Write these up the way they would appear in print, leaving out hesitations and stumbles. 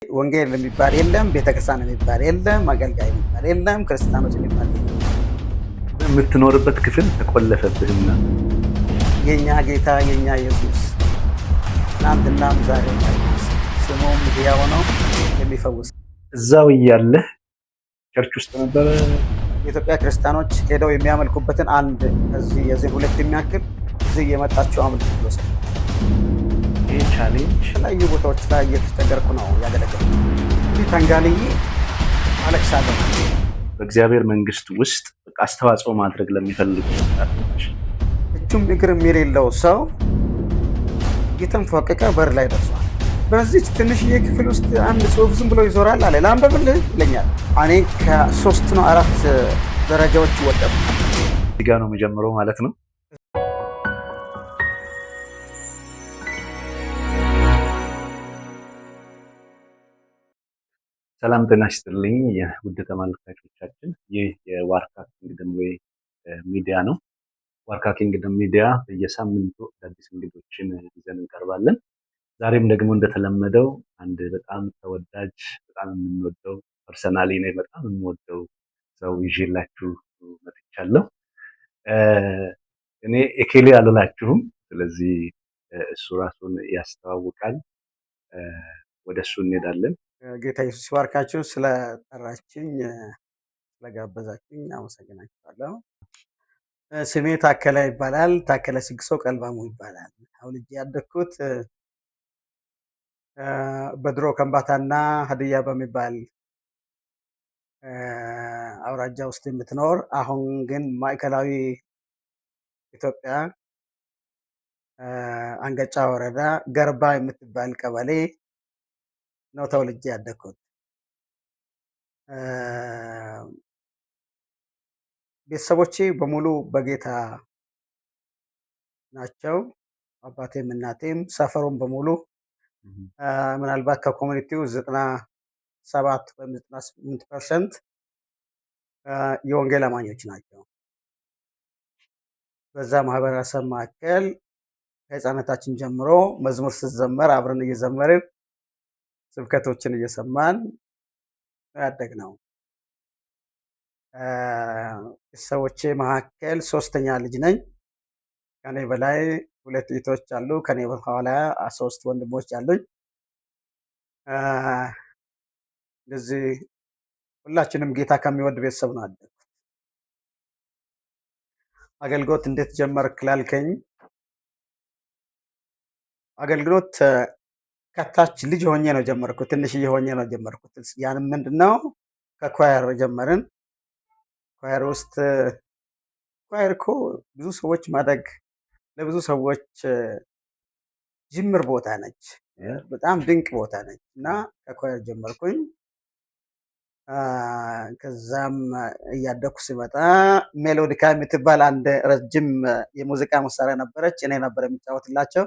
ወንጌል የሚባል የለም፣ ቤተክርስቲያን የሚባል የለም፣ አገልጋይ የሚባል የለም፣ ክርስቲያኖች የሚባል የለም። የምትኖርበት ክፍል ተቆለፈብህና የኛ ጌታ የኛ ኢየሱስ ትናንትናም ዛሬ ስሙም ሕያው ነው የሚፈውስ። እዛው እያለህ church ውስጥ ነበረ። የኢትዮጵያ ክርስቲያኖች ሄደው የሚያመልኩበትን አንድ እዚህ የዚህ ሁለት የሚያክል እዚህ እየመጣችሁ አምልኩ ብሎ ሰ ይህ challenge የተለያዩ ቦታዎች ላይ እየተቸገርኩ ነው ያገለገልኩት። እንዲህ ተንጋልዬ አለቅሳለሁ። በእግዚአብሔር መንግስት ውስጥ በቃ አስተዋጽኦ ማድረግ ለሚፈልጉ ወጣቶች እጁም እግርም የሌለው ሰው እየተንፏቀቀ በር ላይ ደርሷል። በዚች ትንሽዬ ክፍል ውስጥ አንድ ጽሑፍ ዝም ብሎ ይዞራል አለ። ላንብብልህ ይለኛል። እኔ ከሶስት ነው አራት ደረጃዎች ወደቅኩ። እዚህ ጋ ነው የሚጀምረው ማለት ነው። ሰላም ጤና ይስጥልኝ ውድ ተመልካቾቻችን፣ ይህ የዋርካ ኪንግደም ዌይ ሚዲያ ነው። ዋርካ ኪንግደም ሚዲያ በየሳምንቱ አዳዲስ እንግዶችን ይዘን እንቀርባለን። ዛሬም ደግሞ እንደተለመደው አንድ በጣም ተወዳጅ፣ በጣም የምንወደው፣ personally እኔ በጣም የምወደው ሰው ይዤላችሁ መጥቻለሁ። እኔ ኤኬሌ አልላችሁም። ስለዚህ እሱ ራሱን ያስተዋውቃል። ወደ እሱ እንሄዳለን። ጌታ ኢየሱስ ይባርካችሁ። ስለጠራችኝ ስለጋበዛችኝ አመሰግናችኋለሁ። ስሜ ታከለ ይባላል። ታከለ ሲግሶ ቀልባሙ ይባላል። ተወልጄ ያደግኩት በድሮ ከምባታና ሀዲያ በሚባል አውራጃ ውስጥ የምትኖር፣ አሁን ግን ማዕከላዊ ኢትዮጵያ አንገጫ ወረዳ ገርባ የምትባል ቀበሌ ነው ተወልጄ ያደግኩት። ቤተሰቦቼ በሙሉ በጌታ ናቸው። አባቴም እናቴም ሰፈሩም በሙሉ፣ ምናልባት ከ community ው 97 ወይም 98% የወንጌል አማኞች ናቸው። በዛ ማህበረሰብ መካከል ከህፃነታችን ጀምሮ መዝሙር ስዘመር አብረን እየዘመርን፣ ስብከቶችን እየሰማን ያደግነው። ቤተሰቦቼ መካከል ሶስተኛ ልጅ ነኝ። ከኔ በላይ ሁለት እህቶች አሉ። ከኔ በኋላ ሶስት ወንድሞች አሉኝ። እንደዚህ ሁላችንም ጌታ ከሚወድ ቤተሰብ ነው ያደግኩት። አገልግሎት እንዴት ጀመርክ ላልከኝ፣ አገልግሎት ከታች ልጅ ሆኜ ነው ጀመርኩት። ትንሽዬ ሆኜ ነው ጀመርኩት። ያንም ምንድነው፣ ከ choir ጀመርን። Choir ውስጥ፣ choir እኮ ብዙ ሰዎች ማደግ፣ ለብዙ ሰዎች ጅምር ቦታ ነች። በጣም ድንቅ ቦታ ነች እና ከ choir ጀመርኩኝ። ከዛም እያደኩ ሲመጣ ሜሎዲካ የምትባል አንድ ረጅም የሙዚቃ መሳሪያ ነበረች። እኔ ነበር የሚጫወትላቸው።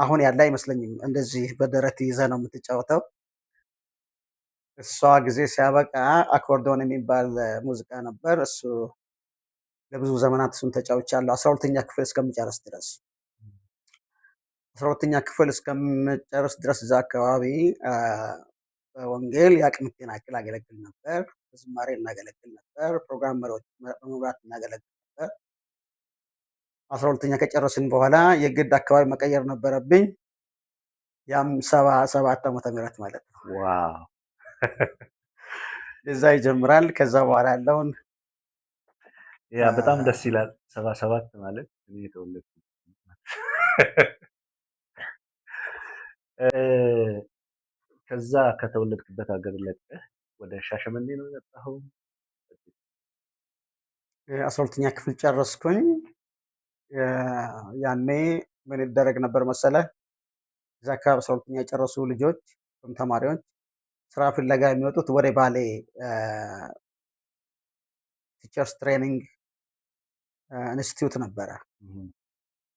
አሁን ያለ አይመስለኝም። እንደዚህ በደረት ይዘህ ነው የምትጫወተው። እሷ ጊዜ ሲያበቃ አኮርዲዮን የሚባል ሙዚቃ ነበር። እሱ ለብዙ ዘመናት እሱን ተጫውቻለሁ 12ኛ ክፍል እስከምጨርስ ድረስ። 12ኛ ክፍል እስከምጨርስ ድረስ እዛ አካባቢ በወንጌል የአቅሜን ያክል አገለግል ነበር። በዝማሬ እናገለግል ነበር። ፕሮግራም መሪዎች በመምራት እናገለግል ነበር። 12ኛ ከጨረስን በኋላ የግድ አካባቢ መቀየር ነበረብኝ። ያም 77 ዓመተ ምህረት ማለት ነው። እዛ ይጀምራል። ከዛ በኋላ ያለውን Yeah፣ በጣም ደስ ይላል። 77 ማለት እኔ የተወለድኩት። ከዛ ከተወለድክበት ሀገር ለቀህ ወደ ሻሸመኔ ነው የመጣኸው? 12ኛ ክፍል ጨረስኩኝ። ያኔ ምን ይደረግ ነበር መሰለህ? እዛ አካባቢ 12ኛ የጨረሱ ልጆች ወይም ተማሪዎች ስራ ፍለጋ የሚወጡት ወደ ባሌ Teachers Training Institute ነበረ።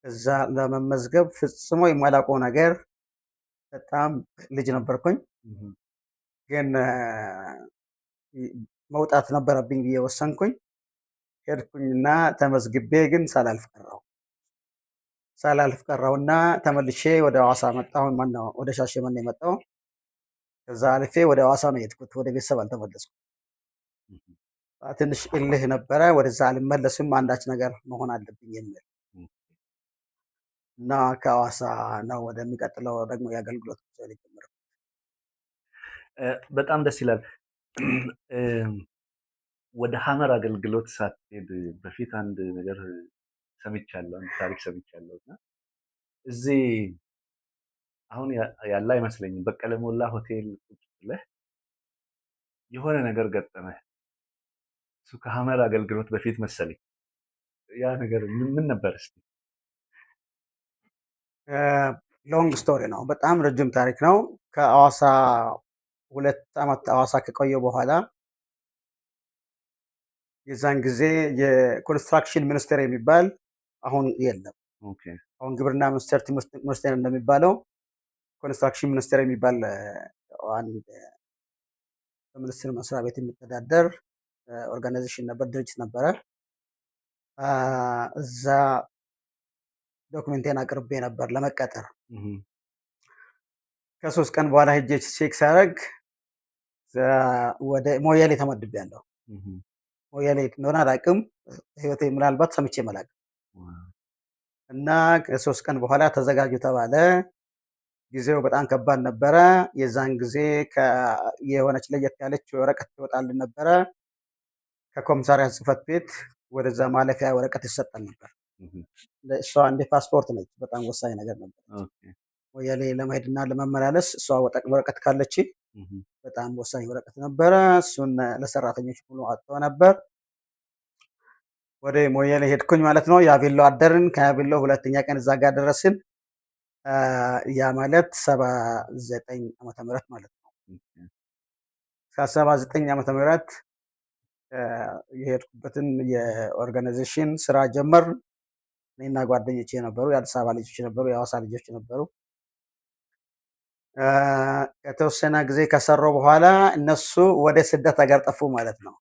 እዛ ለመመዝገብ ፍጽሞ የማላውቀው ነገር፣ በጣም ልጅ ነበርኩኝ፣ ግን መውጣት ነበረብኝ ብዬ ወሰንኩኝ። ሄድኩኝና ተመዝግቤ ግን ሳላልፍ ቀረሁ። ሳላልፍ ቀረሁና ተመልሼ ወደ ሐዋሳ መጣሁ። ማነው፣ ወደ ሻሸመኔ መጣሁ። ከዛ አልፌ ወደ ሐዋሳ ነው የሄድኩት። ወደ ቤተሰብ አልተመለስኩም። ትንሽ እልህ ነበረ። ወደዛ አልመለስም፣ አንዳች ነገር መሆን አለብኝ የሚል እና ከሐዋሳ ነው ወደሚቀጥለው ደግሞ የአገልግሎት ጉዞ የጀመርኩት። በጣም ደስ ይላል። ወደ ሐመር አገልግሎት ሳትሄድ በፊት አንድ ነገር ሰምቻለሁ፣ አንድ ታሪክ ሰምቻለሁ እና እዚህ አሁን ያለ አይመስለኝም። በቀለ ሞላ ሆቴል ቁጭ ብለህ የሆነ ነገር ገጠመህ። እሱ ከሐመር አገልግሎት በፊት መሰለኝ። ያ ነገር ምን ነበር እስኪ? Long story ነው። በጣም ረጅም ታሪክ ነው። ከሐዋሳ 2 ዓመት ሐዋሳ ከቆየሁ በኋላ የዛን ጊዜ የ construction ሚኒስቴር የሚባል አሁን የለም። አሁን ግብርና ሚኒስቴር፣ ትምህርት ሚኒስቴር እንደሚባለው construction ሚኒስቴር የሚባል አንድ በሚኒስቴር መስሪያ ቤት የሚተዳደር organization ነበር፣ ድርጅት ነበረ። እዛ document ኤን አቅርቤ ነበር ለመቀጠር። ከ3 ቀን በኋላ ሄጄ check ሳደርግ ወደ ሞያሌ ተመድቤያለሁ። ሞያሌ እንደሆነ አላውቅም። ህይወቴ ምናልባት ሰምቼ አላውቅም። እና ከ3 ቀን በኋላ ተዘጋጁ ተባለ። ጊዜው በጣም ከባድ ነበረ። የዛን ጊዜ የሆነች ለየት ያለች ወረቀት ትወጣልን ነበረ። ከኮሚሳሪያ ጽሕፈት ቤት ወደዛ ማለፊያ ወረቀት ይሰጠን ነበር። እሷ እንደ ፓስፖርት ነች። በጣም ወሳኝ ነገር ነበር። ሞያሌ ለመሄድና ለመመላለስ እሷ ወረቀት ካለች በጣም ወሳኝ ወረቀት ነበረ። እሱን ለሰራተኞች ሙሉ አጥተው ነበር። ወደ ሞያሌ ሄድኩኝ ማለት ነው። ያቬሎ አደርን። ከያቬሎ ሁለተኛ ቀን እዛ ጋር ደረስን። ያ ማለት 79 ዓመተ ምህረት ማለት ነው። ከ79 ዓመተ ምህረት የሄድኩበትን የ organization ስራ ጀመር። እኔና ጓደኞቼ ነበሩ። የአዲስ አበባ ልጆች ነበሩ፣ የሐዋሳ ልጆች ነበሩ። ከተወሰነ ጊዜ ከሰራሁ በኋላ እነሱ ወደ ስደት ሀገር ጠፉ ማለት ነው።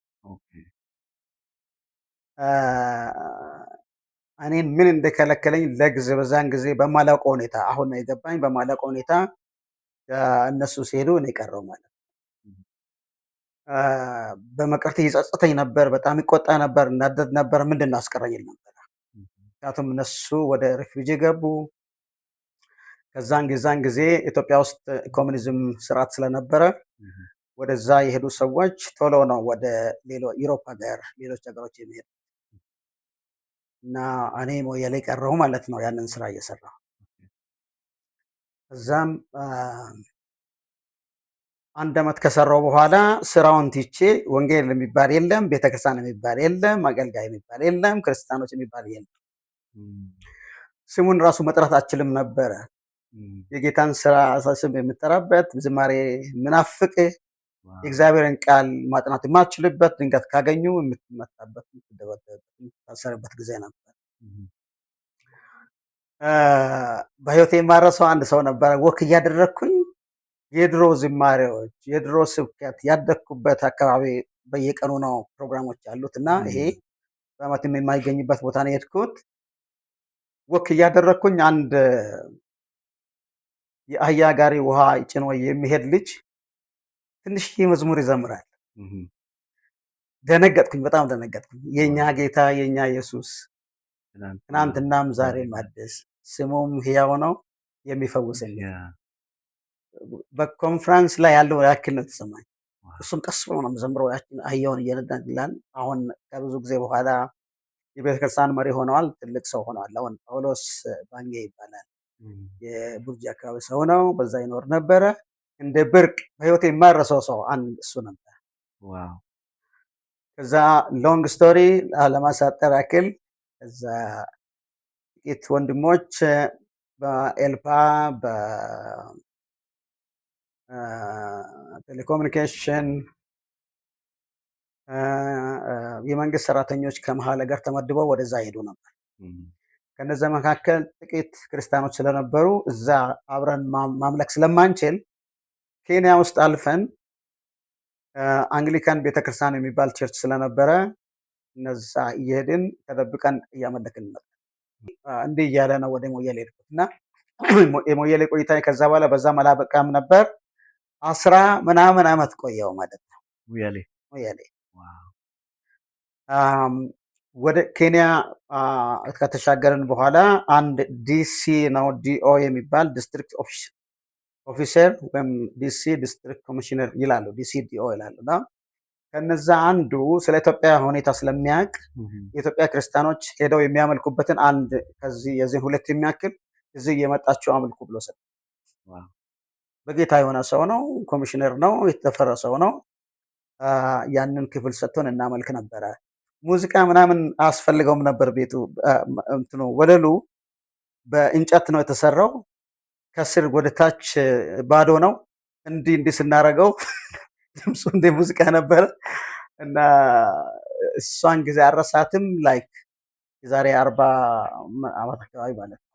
እኔን ምን እንደከለከለኝ ለጊዜ በዛን ጊዜ በማላውቀው ሁኔታ አሁን ነው የገባኝ። በማላውቀው ሁኔታ እነሱ ሲሄዱ እኔ ቀረሁ ማለት ነው። በመቅረቴ ይጸጽተኝ ነበር። በጣም ይቆጣ ነበር፣ እናደድ ነበር። ምንድን ነው አስቀረኝ ነበር። ምክንያቱም እነሱ ወደ refugee ገቡ። ከዛን ጊዜ ኢትዮጵያ ውስጥ ኮሚኒዝም ስርዓት ስለነበረ ወደዛ የሄዱ ሰዎች ቶሎ ነው ወደ ዩሮፕ ሀገር፣ ሌሎች ሀገሮች የሚሄዱ እና እኔ ሞያሌ ቀረሁ ማለት ነው ያንን ስራ እየሰራሁ። እዛም አንድ ዓመት ከሰራሁ በኋላ ስራውን ትቼ ወንጌል የሚባል የለም፣ ቤተክርስቲያን የሚባል የለም፣ አገልጋይ የሚባል የለም፣ ክርስቲያኖች የሚባል የለም። ስሙን ራሱ መጥራት አችልም ነበረ። የጌታን ስራ ስም የምጠራበት ዝማሬ ምናፍቅ የእግዚአብሔርን ቃል ማጥናት የማትችልበት ድንገት ካገኙ የምትመታበት፣ የምትደበደብበት፣ የምትታሰርበት ጊዜ ነበር። በህይወቴ የማረሰው አንድ ሰው ነበረ። Walk እያደረግኩኝ የድሮ ዝማሬዎች፣ የድሮ ስብከት ያደግኩበት አካባቢ በየቀኑ ነው ፕሮግራሞች ያሉት እና ይሄ በዓመትም የማይገኝበት ቦታ ነው የሄድኩት። Walk እያደረግኩኝ አንድ የአህያ ጋሪ ውሃ ጭኖ የሚሄድ ልጅ ትንሽዬ መዝሙር ይዘምራል። ደነገጥኩኝ፣ በጣም ደነገጥኩኝ። የኛ ጌታ የኛ ኢየሱስ ትናንትናም ዛሬም አዲስ ስሙም ሕያው ነው የሚፈውስ የሚል በኮንፈረንስ ላይ ያለው ያክል ነው የተሰማኝ። እሱም ቀስ ብሎ ነው ዘምሮ አህያውን እየነዳ ይላል። አሁን ከብዙ ጊዜ በኋላ የቤተክርስቲያን መሪ ሆነዋል። ትልቅ ሰው ሆነዋል። አሁን ጳውሎስ ባንጌ ይባላል። የቡርጂ አካባቢ ሰው ነው። በዛ ይኖር ነበረ። እንደ ብርቅ በህይወት የማይረሳው ሰው አንድ እሱ ነበር። ከዛ long story ለማሳጠር ያክል እዛ ጥቂት ወንድሞች በኤልፓ በቴሌኮሙኒኬሽን የመንግስት ሰራተኞች ከመሀል ሀገር ተመድበው ወደዛ ይሄዱ ነበር። ከነዛ መካከል ጥቂት ክርስቲያኖች ስለነበሩ እዛ አብረን ማምለክ ስለማንችል ኬንያ ውስጥ አልፈን አንግሊካን ቤተክርስቲያን የሚባል church ስለነበረ እነዛ እየሄድን ተደብቀን እያመለክን ነበር። እንዲህ እያለ ነው ወደ ሞያሌ ሄድኩት እና የሞያሌ ቆይታ ከዛ በኋላ በዛም አላበቃም ነበር። 10 ምናምን ዓመት ቆየው ማለት ነው። ሙያሌ። ሞያሌ። ወደ ኬንያ ከተሻገርን በኋላ አንድ DC ነው DO የሚባል district officer ወይም DC district commissioner ይላሉ፣ DC DO ይላሉ። እና ከነዛ አንዱ ስለ ኢትዮጵያ ሁኔታ ስለሚያውቅ የኢትዮጵያ ክርስቲያኖች ሄደው የሚያመልኩበትን አንድ ከዚህ የዚህን ሁለት የሚያክል እዚህ እየመጣችሁ አምልኩ ብሎ ሰጠ። በጌታ የሆነ ሰው ነው፣ ኮሚሽነር ነው፣ የተፈራ ሰው ነው። ያንን ክፍል ሰጥቶን እናመልክ ነበረ። ሙዚቃ ምናምን አያስፈልገውም ነበር። ቤቱ እንትኑ ወለሉ በእንጨት ነው የተሰራው። ከስር ወደ ታች ባዶ ነው። እንዲህ እንዲህ ስናደርገው ድምፁ እንደ ሙዚቃ ነበረ እና እሷን ጊዜ አረሳትም። Like የዛሬ 40 ዓመት አካባቢ ማለት ነው።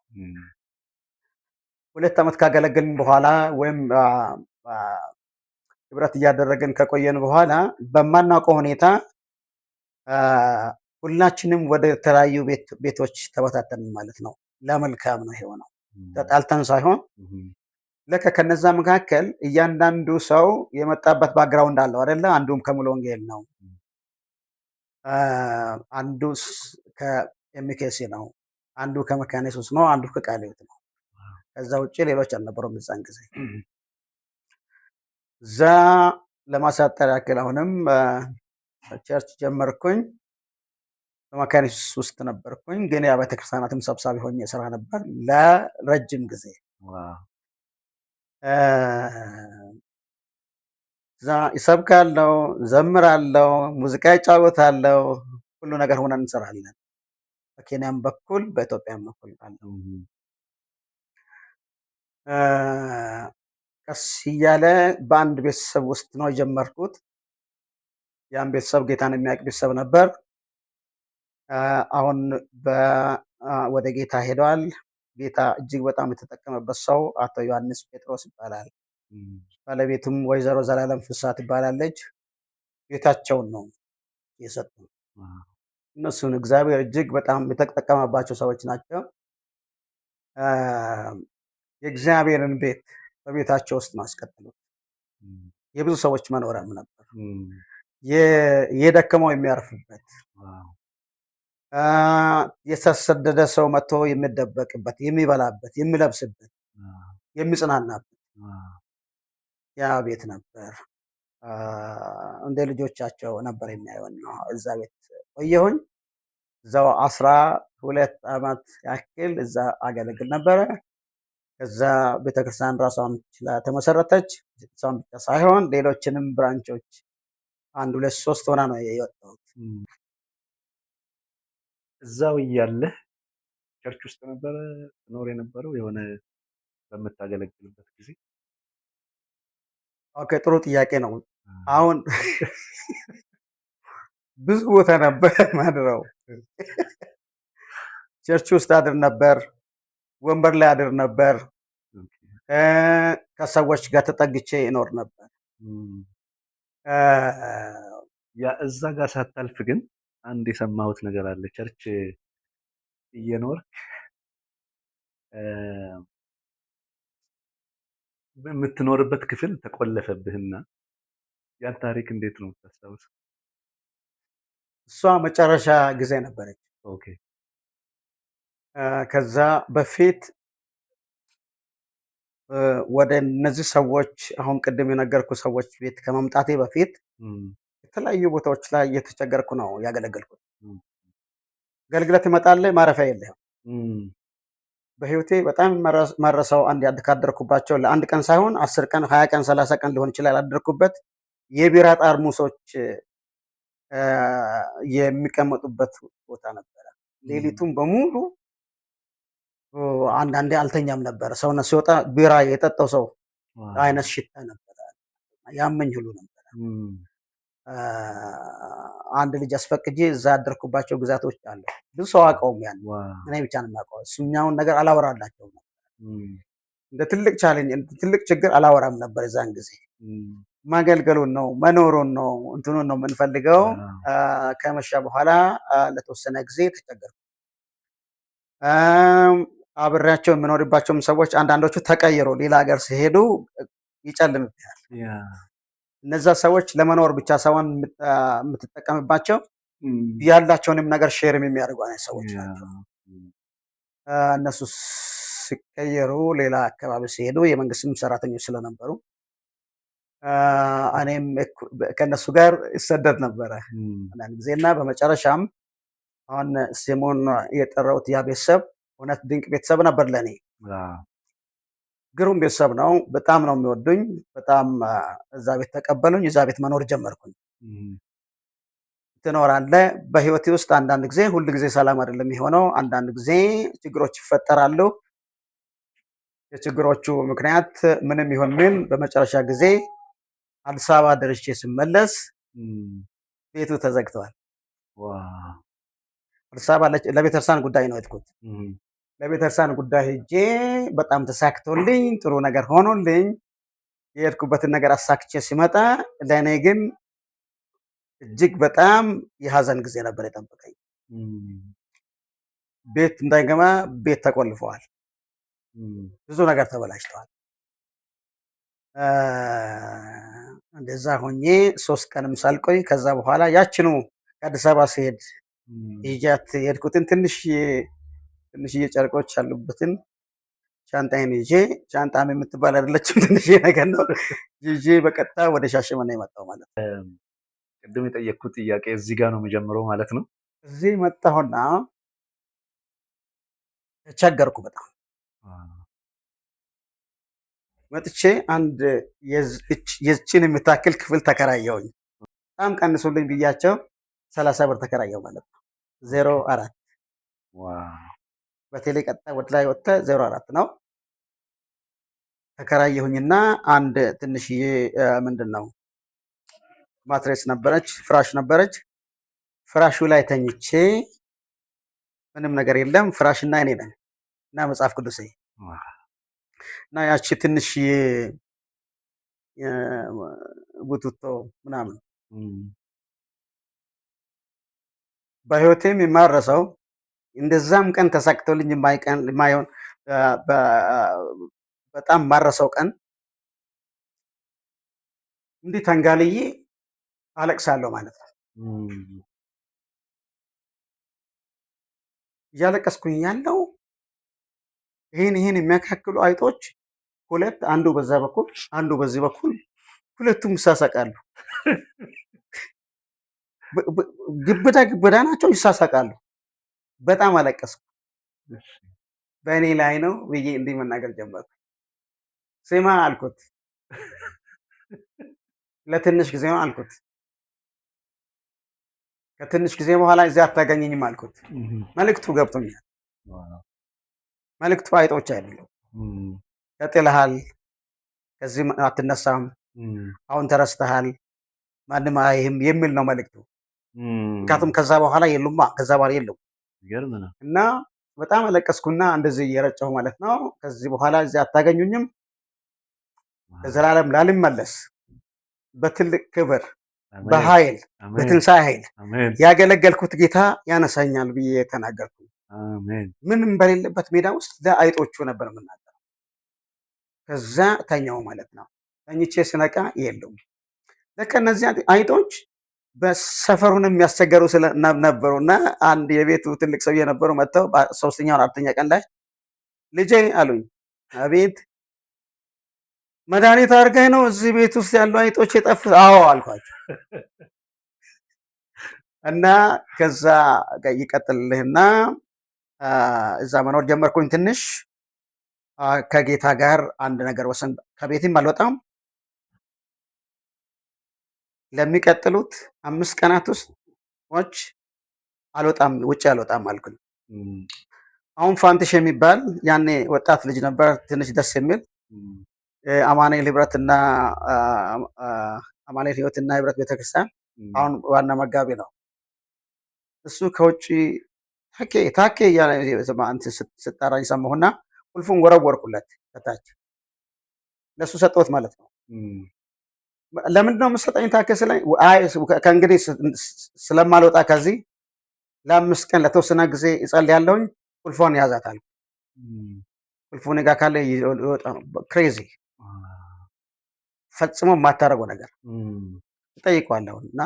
2 ዓመት ካገለገልን በኋላ ወይም ህብረት እያደረግን ከቆየን በኋላ በማናውቀው ሁኔታ ሁላችንም ወደ ተለያዩ ቤቶች ተበታተንን ማለት ነው። ለመልካም ነው የሆነው፣ ተጣልተን ሳይሆን። ለካ ከነዛ መካከል እያንዳንዱ ሰው የመጣበት background አለው አይደለ? አንዱም ከሙሉ ወንጌል ነው፣ አንዱ ከ MKC ነው፣ አንዱ ከመካነ ኢየሱስ ነው፣ አንዱ ከቃለ ሕይወት ነው። ከዛ ውጭ ሌሎች አልነበሩም እዛን ጊዜ። እዛ ለማሳጠር ያክል አሁንም church ጀመርኩኝ። በመካነ ኢየሱስ ውስጥ ነበርኩኝ፣ ግን የአብያተ ክርስቲያናትም ሰብሳቢ ሆኜ እሰራ ነበር ለረጅም ጊዜ። እዛ እሰብካለሁ፣ ዘምራለሁ፣ ሙዚቃ እጫወታለሁ፣ ሁሉ ነገር ሆነን እንሰራለን። በኬንያም በኩል በኢትዮጵያም በኩል አለው። ቀስ እያለ በአንድ ቤተሰብ ውስጥ ነው የጀመርኩት። ያን ቤተሰብ ጌታን የሚያውቅ ቤተሰብ ነበር። አሁን ወደ ጌታ ሄደዋል። ጌታ እጅግ በጣም የተጠቀመበት ሰው አቶ ዮሐንስ ጴጥሮስ ይባላል። ባለቤቱም ወይዘሮ ዘላለም ፍስሐ ትባላለች። ቤታቸውን ነው የሰጡ። እነሱን እግዚአብሔር እጅግ በጣም የተጠቀመባቸው ሰዎች ናቸው። የእግዚአብሔርን ቤት በቤታቸው ውስጥ ነው ያስቀጠሉት። የብዙ ሰዎች መኖሪያም ነበር። የደከመው የሚያርፍበት፣ የተሰደደ ሰው መጥቶ የሚደበቅበት፣ የሚበላበት፣ የሚለብስበት፣ የሚጽናናበት ያ ቤት ነበር። እንደ ልጆቻቸው ነበር የሚያዩን ነው። እዛ ቤት ቆየሁኝ። እዛው 12 ዓመት ያክል እዛ አገለግል ነበረ። ከዛ ቤተክርስቲያን ራሷን ችላ ተመሰረተች። እሷን ብቻ ሳይሆን ሌሎችንም branch ኦች አንድ ሁለት ሶስት ሆና ነው የወጣሁት። እዛው እያለህ church ውስጥ ነበረ ትኖር የነበረው የሆነ በምታገለግልበት ጊዜ? Okay፣ ጥሩ ጥያቄ ነው። አሁን ብዙ ቦታ ነበር ማድረው። Church ውስጥ አድር ነበር፣ ወንበር ላይ አድር ነበር፣ ከሰዎች ጋር ተጠግቼ እኖር ነበር። ያ እዛ ጋር ሳታልፍ ግን አንድ የሰማሁት ነገር አለ። Church እየኖርክ የምትኖርበት ክፍል ተቆለፈብህና ያን ታሪክ እንዴት ነው የምታስታውሰው? እሷ መጨረሻ ጊዜ ነበረች። ከዛ በፊት ወደ እነዚህ ሰዎች አሁን ቅድም የነገርኩ ሰዎች ቤት ከመምጣቴ በፊት የተለያዩ ቦታዎች ላይ እየተቸገርኩ ነው ያገለገልኩት። አገልግለህ ትመጣለህ፣ ማረፊያ የለህም። በህይወቴ በጣም መረሰው አንድ ካደርኩባቸው ለአንድ ቀን ሳይሆን 10 ቀን 20 ቀን 30 ቀን ሊሆን ይችላል ያደርኩበት የቢራ ጠርሙሶች የሚቀመጡበት ቦታ ነበረ። ሌሊቱን በሙሉ አንዳንዴ አልተኛም ነበረ። ሰውነት ሲወጣ ቢራ የጠጣው ሰው አይነት ሽታ ነበረ። ያመኝ ሁሉ ነበረ። አንድ ልጅ አስፈቅጄ እዛ ያደርኩባቸው ግዛቶች አሉ። ብዙ ሰው አውቀውም ያን እኔ ብቻ ነው የማውቀው። እሱኛውን ነገር አላወራላቸውም ነበር። እንደ ትልቅ challenge እንደ ትልቅ ችግር አላወራም ነበር እዛን ጊዜ። ማገልገሉን ነው መኖሩን ነው እንትኑን ነው የምንፈልገው። ከመሸ በኋላ ለተወሰነ ጊዜ ተቸገርኩ። አብሬያቸው የምኖርባቸውም ሰዎች አንዳንዶቹ ተቀይሮ ሌላ ሀገር ሲሄዱ ይጨልምብሃል። እነዛ ሰዎች ለመኖር ብቻ ሳይሆን የምትጠቀምባቸው ያላቸውንም ነገር share ም የሚያደርጉ አይነት ሰዎች ናቸው። እነሱ ሲቀየሩ ሌላ አካባቢ ሲሄዱ የመንግስትም ሰራተኞች ስለነበሩ እኔም ከእነሱ ጋር ይሰደድ ነበረ አንዳንድ ጊዜ። እና በመጨረሻም አሁን ስሙን የጠራሁት ያ ቤተሰብ እውነት ድንቅ ቤተሰብ ነበር ለእኔ። ግሩም ቤተሰብ ነው። በጣም ነው የሚወዱኝ። በጣም እዛ ቤት ተቀበሉኝ። እዛ ቤት መኖር ጀመርኩኝ። ትኖራለህ በህይወቴ ውስጥ አንዳንድ ጊዜ ሁል ጊዜ ሰላም አይደለም የሚሆነው። አንዳንድ ጊዜ ችግሮች ይፈጠራሉ። የችግሮቹ ምክንያት ምንም ይሁን ምን በመጨረሻ ጊዜ አዲስ አበባ ደርሼ ስመለስ ቤቱ ተዘግተዋል። አዲስ አበባ ለቤተክርስቲያን ጉዳይ ነው የሄድኩት። ለቤተክርስቲያን ጉዳይ ሄጄ በጣም ተሳክቶልኝ ጥሩ ነገር ሆኖልኝ የሄድኩበትን ነገር አሳክቼ ሲመጣ ለእኔ ግን እጅግ በጣም የሀዘን ጊዜ ነበር የጠበቀኝ። ቤት እንዳይገባ ቤት ተቆልፈዋል። ብዙ ነገር ተበላሽተዋል። እንደዛ ሆኜ 3 ቀንም ሳልቆይ ከዛ በኋላ ያችኑ ከአዲስ አበባ ስሄድ ይዣት የሄድኩትን ትንሽዬ ጨርቆች ያሉበትን ሻንጣዬን ይዤ፣ ሻንጣም የምትባል አይደለችም ትንሽዬ ነገር ነው፣ ይዤ በቀጥታ ወደ ሻሸመኔ የመጣሁ ማለት ነው። ቅድም የጠየቅኩት ጥያቄ እዚህ ጋር ነው የሚጀምረው ማለት ነው። እዚህ መጣሁና ተቸገርኩ በጣም። መጥቼ አንድ የዚችን የምታክል ክፍል ተከራየሁኝ። በጣም ቀንሱልኝ ብያቸው 30 ብር ተከራየሁ ማለት ነው። 04 በቴሌ ቀጥታ ወደ ላይ ወጥተህ 04 ነው ተከራየሁኝና አንድ ትንሽዬ ምንድነው mattress ነበረች፣ ፍራሽ ነበረች። ፍራሹ ላይ ተኝቼ ምንም ነገር የለም፣ ፍራሽና እኔ ነን እና መጽሐፍ ቅዱሴ እና ያቺ ትንሽዬ ቡትቶ ምናምን። በህይወቴም የማረሳው እንደዛም ቀን ተሳክቶልኝ የማይሆን በጣም ማረሳው ቀን እንዲህ ተንጋልዬ አለቅሳለሁ ማለት ነው። እያለቀስኩኝ ያለው ይሄን የሚያካክሉ አይጦች ሁለት፣ አንዱ በዛ በኩል አንዱ በዚህ በኩል፣ ሁለቱም ይሳሳቃሉ። ግብዳ ግብዳ ናቸው፣ ይሳሳቃሉ። በጣም አለቀስኩ። በእኔ ላይ ነው ብዬ እንዲህ መናገር ጀመርኩ። ስማ አልኩት፣ ለትንሽ ጊዜ ነው አልኩት። ከትንሽ ጊዜ በኋላ እዚያ አታገኘኝም አልኩት። መልእክቱ ገብቶኛል። መልእክቱ አይጦች አይደሉም። ተጥለሃል፣ ከዚህ አትነሳም፣ አሁን ተረስተሃል፣ ማንም አይህም የሚል ነው መልእክቱ። ምክንያቱም ከዛ በኋላ የሉማ፣ ከዛ በኋላ የሉም። እና በጣም አለቀስኩና እንደዚህ እየረጨሁ ማለት ነው። ከዚህ በኋላ እዚህ አታገኙኝም፣ ለዘላለም ላልመለስ በትልቅ ክብር በኃይል በትንሳኤ ኃይል ያገለገልኩት ጌታ ያነሳኛል ብዬ ተናገርኩ። ምንም በሌለበት ሜዳ ውስጥ ለአይጦቹ ነበር የምናገረው። ከዛ ተኛው ማለት ነው። ተኝቼ ስነቃ የለውም። ለካ እነዚህ አይጦች በሰፈሩን የሚያስቸገሩ ነበሩና አንድ የቤቱ ትልቅ ሰው የነበሩ መጥተው ሶስተኛው አራተኛ ቀን ላይ ልጄ አሉኝ። አቤት። መድኃኒት አድርገህ ነው እዚህ ቤት ውስጥ ያሉ አይጦች የጠፉት? አዎ አልኳቸው። እና ከዛ ይቀጥልልህና እዛ መኖር ጀመርኩኝ። ትንሽ ከጌታ ጋር አንድ ነገር ወሰን፣ ከቤትም አልወጣም። ለሚቀጥሉት 5 ቀናት ውስጥ አልወጣም፣ ውጪ አልወጣም አልኩኝ። አሁን ፋንትሽ የሚባል ያኔ ወጣት ልጅ ነበር፣ ትንሽ ደስ የሚል አማኑኤል ህብረትና አማኑኤል ህይወትና ህብረት ቤተክርስቲያን አሁን ዋና መጋቢ ነው። እሱ ከውጪ ታኬ ታኬ እያለ እንትን ስጠራኝ ሰማሁና ቁልፉን ወረወርኩለት ከታች ለሱ ሰጠሁት ማለት ነው። ለምንድን ነው የምትሰጠኝ ታኬ ስለኝ፣ አይ ከእንግዲህ ስለማልወጣ ከዚህ ለ5 ቀን ለተወሰነ ጊዜ እጸልያለሁኝ፣ ቁልፏን ያዛታል። ቁልፉን እኔ ጋር ካለ ይወጣ ነው። ክሬዚ። ፈጽሞ የማታደርገው ነገር እጠይቀዋለሁ። እና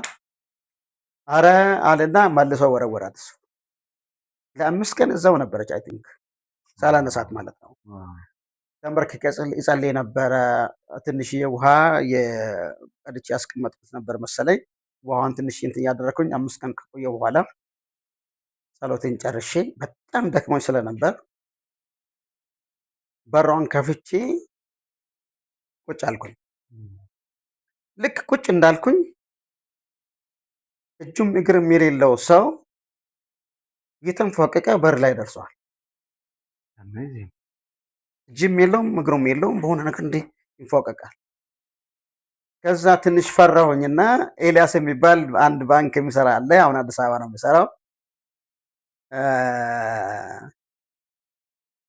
አረ አለና መልሶ ወረወራት። እሱ ለ5 ቀን እዛው ነበረች። I think ሳላነሳት ማለት ነው። ተንበርክኬ እጸልይ ነበረ። ትንሽዬ ውሃ የቀድቼ ያስቀመጥኩት ነበር መሰለኝ። ውሃዋን ትንሽ እንትን እያደረግኩኝ 5 ቀን ከቆየሁ በኋላ ጸሎቴን ጨርሼ በጣም ደክሞኝ ስለነበር በሯን ከፍቼ ቁጭ አልኩኝ። ልክ ቁጭ እንዳልኩኝ እጁም እግርም የሌለው ሰው እየተንፏቀቀ በር ላይ ደርሷል። እጅም የለውም እግሩም የለውም። በሆነ ነገር እንዲህ ይንፏቀቃል። ከዛ ትንሽ ፈራሁኝና ኤልያስ የሚባል አንድ ባንክ የሚሰራ አለ። አሁን አዲስ አበባ ነው የሚሰራው።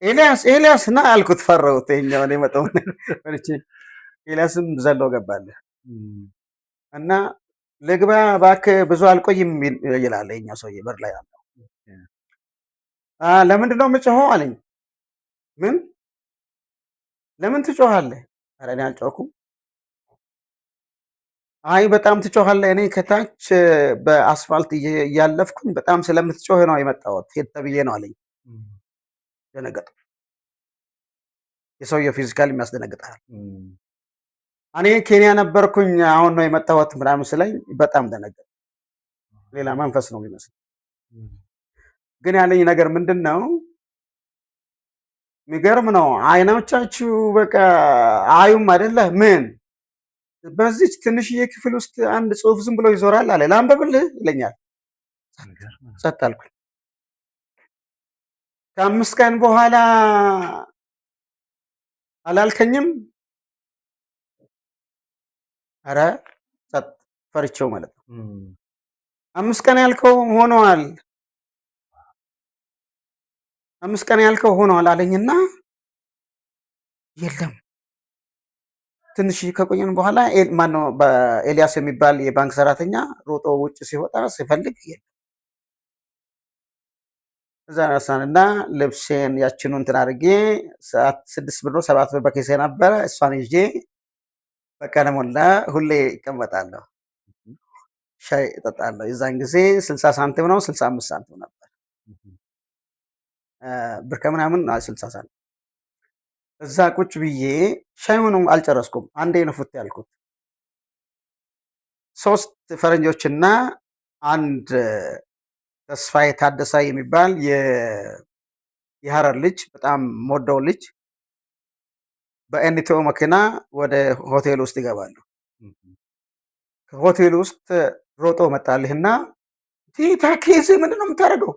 ኤልያስ፣ ኤልያስ ና አልኩት። ፈራሁት ይኸኛውን የመጣውን ፈርቼ። ኤልያስም ዘሎ ገባልህ እና ልግባ እባክህ ብዙ አልቆይም ይላል ይኸኛው ሰውዬ በር ላይ ያለው። ለምንድን ነው የምጮኸው አለኝ። ምን፣ ለምን ትጮኻለህ? ኧረ እኔ አልጮኩም። አይ በጣም ትጮኻለህ። እኔ ከታች በአስፋልት እያለፍኩኝ በጣም ስለምትጮህ ነው የመጣሁት፣ ሄድ ተብዬ ነው አለኝ። ደነገጥኩ። የሰውየው physical የሚያስደነግጣል። እኔ ኬንያ ነበርኩኝ፣ አሁን ነው የመጣሁት ምናምን ስለኝ በጣም ደነገጥኩ። ሌላ መንፈስ ነው የሚመስል። ግን ያለኝ ነገር ምንድን ነው? የሚገርም ነው። አይኖቻችሁ በቃ አዩም አይደለ? ምን በዚች ትንሽዬ ክፍል ውስጥ አንድ ጽሑፍ ዝም ብሎ ይዞራል አለ። ላንብብልህ ይለኛል። ጸጥ አልኩኝ። ከ5 ቀን በኋላ አላልከኝም? ኧረ ጸጥ፣ ፈርቼው ማለት ነው። 5 ቀን ያልከው ሆነዋል፣ 5 ቀን ያልከው ሆነዋል አለኝና የለም፣ ትንሽ ከቆየን በኋላ ማነው ኤልያስ የሚባል የባንክ ሰራተኛ ሮጦ ውጭ ሲወጣ ሲፈልግ የለም። እዛ ነሳንና ልብሴን ያችኑ እንትን አድርጌ ሰዓት 6 ብር ነው 7 ብር በኪሴ ነበረ። እሷን ይዤ በቀለ ሞላ ሁሌ ይቀመጣለሁ፣ ሻይ እጠጣለሁ። የዛን ጊዜ 60 ሳንቲም ነው 65 ሳንቲም ነበር፣ ብር ከምናምን፣ 60 ሳንቲም። እዛ ቁጭ ብዬ ሻዩንም አልጨረስኩም። አንዴ ነው ፉት ያልኩት። ሶስት ፈረንጆችና አንድ ተስፋዬ ታደሰ የሚባል የሀረር ልጅ፣ በጣም የምወደው ልጅ፣ በኤንቲኦ መኪና ወደ ሆቴል ውስጥ ይገባሉ። ከሆቴል ውስጥ ሮጦ መጣልህና ታኬ እዚህ ምንድን ነው የምታደርገው?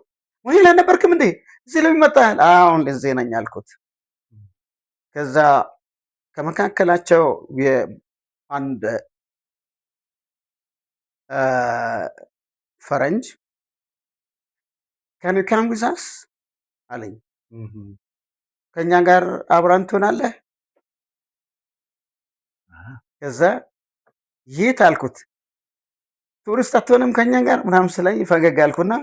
ወይ አልነበርክም እንዴ? እዚህ ለምን መጣህ? አሁን እዚህ ነኝ አልኩት። ከዛ ከመካከላቸው አንድ ፈረንጅ "Can you come with us?" አለኝ። ከእኛ ጋር አብራን ትሆናለህ? ከዛ የት አልኩት። ቱሪስት አትሆንም ከኛ ጋር ምናምን ስለኝ ፈገግ አልኩና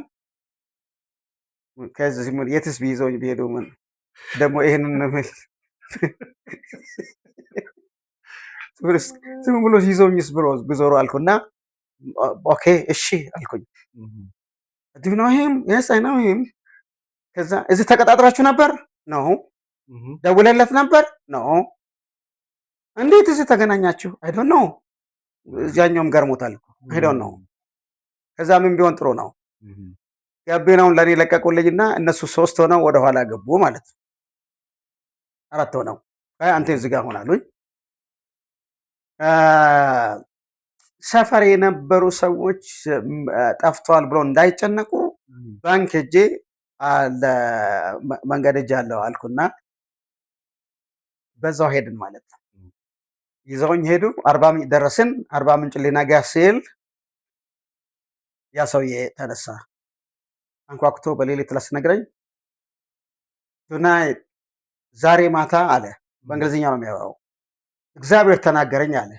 ከዚህ ምን የትስ ቢይዘውኝ ቢሄዱ ምን ደግሞ ይሄንን ቱሪስት ዝም ብሎ ይዘውኝስ ብሎ ቢዞሩ አልኩና okay እሺ አልኩኝ። "Do you know him?" "Yes, I know him።" ከዛ እዚህ ተቀጣጥራችሁ ነበር? "No።" ደውለለት ነበር? "No።" እንዴት እዚህ ተገናኛችሁ? "I don't know።" እዚያኛውም ገርሞታል እኮ፣ "I don't know።" ከዛ ምን ቢሆን ጥሩ ነው? ጋቢናውን ለእኔ ለቀቁልኝና እነሱ ሶስት ሆነው ወደኋላ ገቡ ማለት ነው። አራት ሆነው፣ አይ አንተ እዚህ ጋር ሆናሉኝ። ሰፈር የነበሩ ሰዎች ጠፍተዋል ብሎ እንዳይጨነቁ ባንክ ሄጄ መንገድ ሄጄ አለው አልኩና በዛው ሄድን ማለት ነው። ይዘውኝ ሄዱ። አርባ ምንጭ ደረስን። አርባ ምንጭ ሊነጋ ሲል ያ ሰውዬ ተነሳ። አንኳኩቶ በሌሊት ላስነግረኝ "Tonight፣ ዛሬ ማታ" አለ። በእንግሊዝኛ ነው የሚያወራው። እግዚአብሔር ተናገረኝ አለ።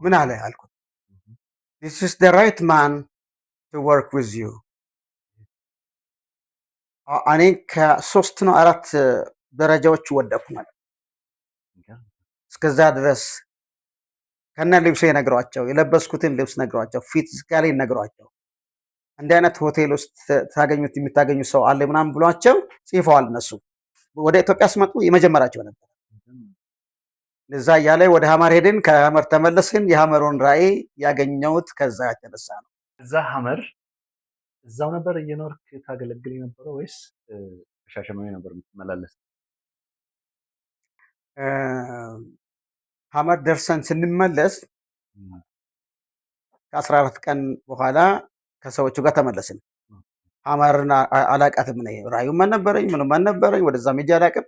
ምን አለ አልኩት። "This is the right man to work with you።" እኔ ከሶስት ነው አራት ደረጃዎች ወደቅኩ ማለት፣ እስከዛ ድረስ ከነ ልብሴ ነግሯቸው፣ የለበስኩትን ልብስ ነግሯቸው፣ physically ነግሯቸው፣ እንዲህ አይነት ሆቴል ውስጥ ታገኙት የምታገኙ ሰው አለ ምናምን ብሏቸው ጽፈዋል። እነሱ ወደ ኢትዮጵያ ሲመጡ የመጀመሪያቸው ነበር። እዛ እያለ ወደ ሀመር ሄድን። ከሀመር ተመለስን። የሀመሩን ራዕይ ያገኘሁት ከዛ የተነሳ ነው። እዛ ሀመር እዛው ነበር እየኖርክ ታገለግል የነበረው ወይስ ሻሸመኔ ነበር የምትመላለስ? ሀመር ደርሰን ስንመለስ ከ14 ቀን በኋላ ከሰዎቹ ጋር ተመለስን። ሀመርን አላቃትም እኔ፣ ራእዩም አልነበረኝ፣ ምንም አልነበረኝ። ወደዛም ሄጄ አላቅም።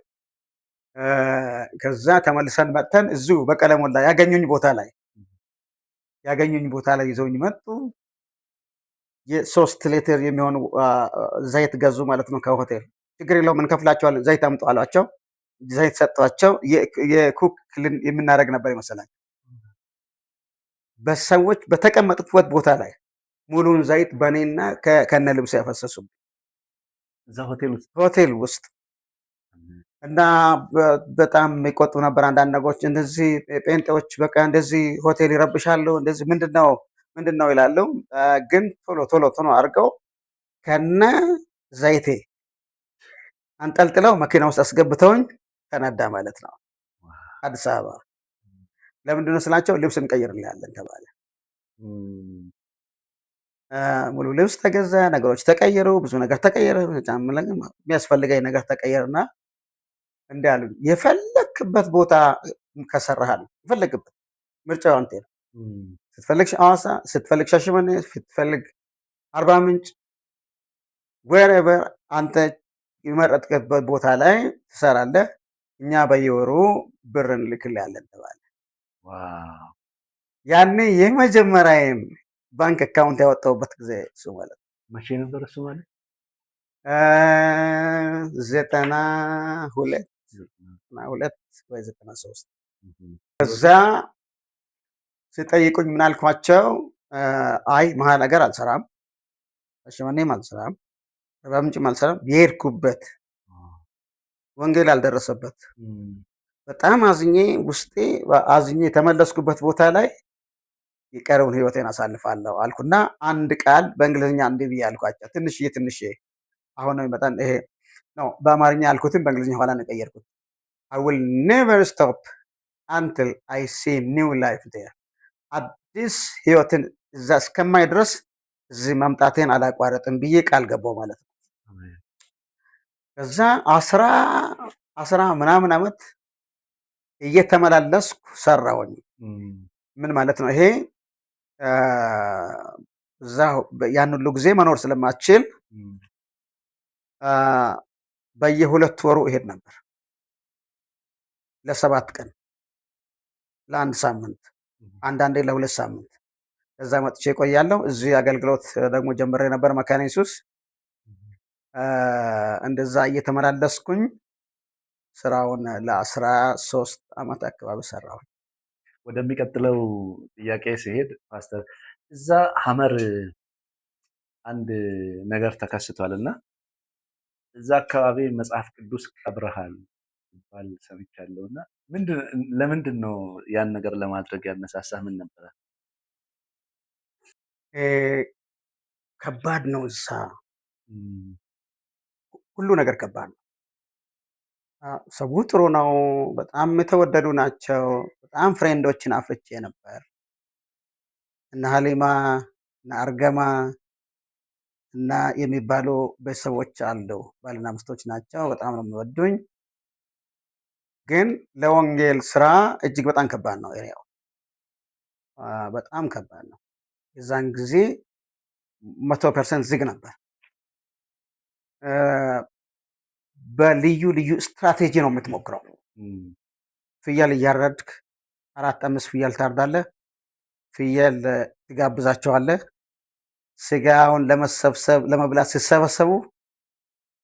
ከዛ ተመልሰን መጥተን እዚሁ በቀለሞላ ያገኙኝ ቦታ ላይ ይዘውኝ መጡ። የ3 ሊትር የሚሆኑ ዘይት ገዙ ማለት ነው ከሆቴል። ችግር የለውም እንከፍላቸዋለን፣ ዘይት አምጡ አሏቸው። ዘይት ሰጧቸው። የ cook የምናደርግ ነበር ይመስላል። በሰዎች በተቀመጡበት ቦታ ላይ ሙሉን ዘይት በእኔና ከነ ልብሱ ያፈሰሱ። እዛ ሆቴል ውስጥ? ሆቴል ውስጥ። እና በጣም የሚቆጡ ነበር። አንዳንድ ነገሮች እንደዚህ ጴንጤዎች በቃ እንደዚህ ሆቴል ይረብሻሉ፣ እንደዚህ ምንድነው ምንድነው ይላሉ። ግን ቶሎ ቶሎ ቶሎ አድርገው ከነ ዘይቴ አንጠልጥለው መኪና ውስጥ አስገብተውኝ ተነዳ ማለት ነው አዲስ አበባ። ለምንድነው ስላቸው ልብስ እንቀይርልሃለን ተባለ። ሙሉ ልብስ ተገዛ፣ ነገሮች ተቀየሩ፣ ብዙ ነገር ተቀየረ። የሚያስፈልገኝ ነገር ተቀየረና እንዲህ አሉኝ፣ የፈለክበት ቦታ ከሰራህ አሉኝ፣ የፈለግበት ምርጫው አንተ ነው። ስትፈልግ ሐዋሳ፣ ስትፈልግ ሻሸመኔ፣ ስትፈልግ አርባ ምንጭ፣ wherever አንተ የመረጥክበት ቦታ ላይ ትሰራለህ። እኛ በየወሩ ብር እንልክልሃለን ተባለ። ያኔ የመጀመሪያዬን bank account ያወጣሁበት ጊዜ እሱ ማለት ነው። መቼ ነበር እሱ ማለት? 92፣ 92 ወይ 93። ከዛ ሲጠይቁኝ ምን አልኳቸው? አይ መሀል ሀገር አልሰራም፣ ሻሸመኔም አልሰራም፣ አርባ ምንጭም አልሰራም። የሄድኩበት ወንጌል አልደረሰበት በጣም አዝኜ፣ ውስጤ አዝኜ የተመለስኩበት ቦታ ላይ የቀረውን ህይወቴን አሳልፋለሁ አልኩና አንድ ቃል በእንግሊዝኛ እንዲህ ብዬ አልኳቸው። ትንሽዬ ትንሽዬ አሁን ነው ይመጣል ይሄ ነው። በአማርኛ ያልኩትን በእንግሊዝኛ ኋላ ነው የቀየርኩት። "I will never stop until I see new life there." አዲስ ህይወትን እዛ እስከማይ ድረስ እዚህ መምጣቴን አላቋረጥም ብዬ ቃል ገባው ማለት ነው። ከዛ አስራ ምናምን ዓመት እየተመላለስኩ ሰራሁኝ። ምን ማለት ነው ይሄ? እዛ ያን ሁሉ ጊዜ መኖር ስለማትችል በየ2 ወሩ እሄድ ነበር ለ7 ቀን፣ ለአንድ ሳምንት፣ አንዳንዴ ለ2 ሳምንት። ከዛ መጥቼ እቆያለሁ። እዚህ አገልግሎት ደግሞ ጀምሬ ነበር መካነ ኢየሱስ። እንደዛ እየተመላለስኩኝ ስራውን ለ13 ዓመት አካባቢ ሰራሁ። ወደሚቀጥለው ጥያቄ ሲሄድ ፓስተር፣ እዛ ሀመር አንድ ነገር ተከስቷል እና እዛ አካባቢ መጽሐፍ ቅዱስ ቀብረሃል ይባል ሰምቻለሁ እና ለምንድን ነው ያን ነገር ለማድረግ ያነሳሳህ? ምን ነበረ? ከባድ ነው እዛ፣ ሁሉ ነገር ከባድ ነው። ሰው ጥሩ ነው። በጣም የተወደዱ ናቸው። በጣም friend ኦችን አፍርቼ ነበር። እነ ሀሊማ፣ እነ አርገማ እና የሚባሉ ቤተሰቦች አሉ። ባልና ሚስቶች ናቸው። በጣም ነው የሚወዱኝ። ግን ለወንጌል ስራ እጅግ በጣም ከባድ ነው። Area ው በጣም ከባድ ነው። የዛን ጊዜ 100% ዝግ ነበር። በልዩ ልዩ ስትራቴጂ ነው የምትሞክረው። ፍየል እያረድክ አራት አምስት ፍየል ታርዳለህ። ፍየል ትጋብዛቸዋለህ። ስጋውን ለመሰብሰብ ለመብላት ሲሰበሰቡ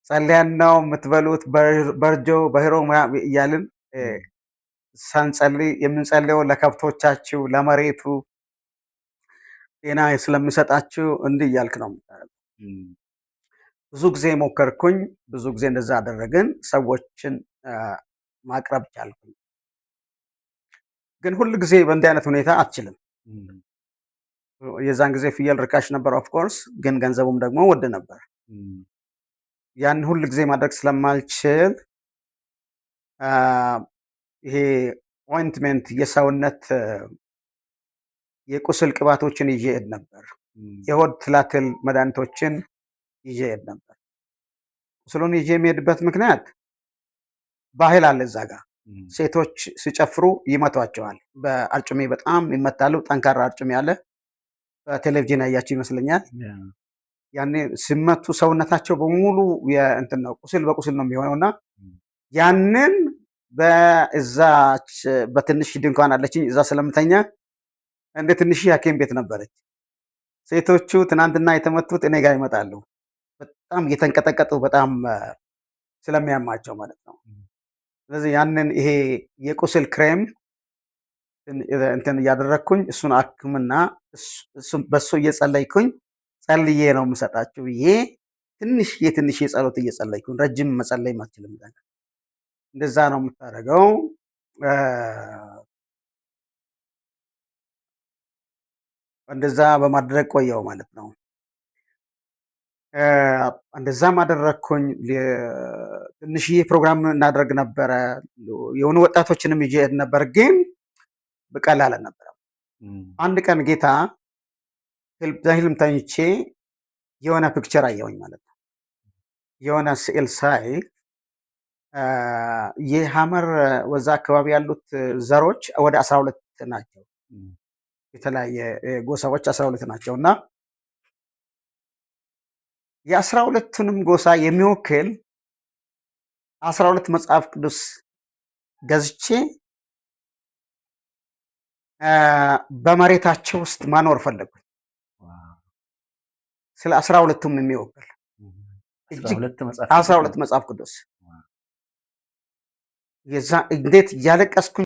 ጸልያን ነው የምትበሉት፣ በርጆ በሂሮ እያልን፣ ሳንጸልይ የምንጸልየው ለከብቶቻችሁ ለመሬቱ ጤና ስለሚሰጣችሁ እንዲህ እያልክ ነው የምታደርገው። ብዙ ጊዜ ሞከርኩኝ። ብዙ ጊዜ እንደዛ አደረግን። ሰዎችን ማቅረብ ቻልኩኝ። ግን ሁል ጊዜ በእንዲህ አይነት ሁኔታ አትችልም። የዛን ጊዜ ፍየል ርካሽ ነበር of course፣ ግን ገንዘቡም ደግሞ ውድ ነበር። ያን ሁል ጊዜ ማድረግ ስለማልችል ይሄ ointment፣ የሰውነት የቁስል ቅባቶችን ይዤ እሄድ ነበር። የሆድ ትላትል መድኃኒቶችን ይዤ እሄድ ነበር። ቁስሉን ይዤ የሚሄድበት ምክንያት ባህል አለ እዛ ጋር፣ ሴቶች ሲጨፍሩ ይመቷቸዋል። በአርጩሜ በጣም ይመታሉ። ጠንካራ አርጩሜ አለ። በቴሌቪዥን ያያችሁ ይመስለኛል። ያኔ ሲመቱ ሰውነታቸው በሙሉ እንትን ነው፣ ቁስል በቁስል ነው የሚሆነው። እና ያንን በእዛች በትንሽ ድንኳን አለችኝ፣ እዛ ስለምተኛ እንደ ትንሽ ሐኪም ቤት ነበረች። ሴቶቹ ትናንትና የተመቱት እኔ ጋር ይመጣሉ። በጣም እየተንቀጠቀጡ፣ በጣም ስለሚያማቸው ማለት ነው። ስለዚህ ያንን ይሄ የቁስል ክሬም እንትን እያደረግኩኝ እሱን አክምና በሱ እየጸለይኩኝ፣ ጸልዬ ነው የምሰጣችሁ ብዬ ትንሽ የትንሽ የጸሎት እየጸለይኩኝ፣ ረጅም መጸለይ አትችልም። እንደዛ ነው የምታደርገው። እንደዛ በማድረግ ቆየው ማለት ነው። እንደዛም አደረግኩኝ። ትንሽዬ ፕሮግራም እናደርግ ነበረ። የሆኑ ወጣቶችንም ይዤ እሄድ ነበር፣ ግን በቀላል አልነበረም። አንድ ቀን ጌታ በህልም ተኝቼ የሆነ picture አየሁኝ ማለት ነው። የሆነ ስዕል ሳይ የሐመር ወዛ አካባቢ ያሉት ዘሮች ወደ 12 ናቸው። የተለያየ ጎሳዎች 12 ናቸው። እና የ12ቱንም ጎሳ የሚወክል 12 መጽሐፍ ቅዱስ ገዝቼ በመሬታቸው ውስጥ ማኖር ፈለግኩኝ። ስለ 12ቱም የሚወክል 12 መጽሐፍ ቅዱስ፣ እንዴት እያለቀስኩኝ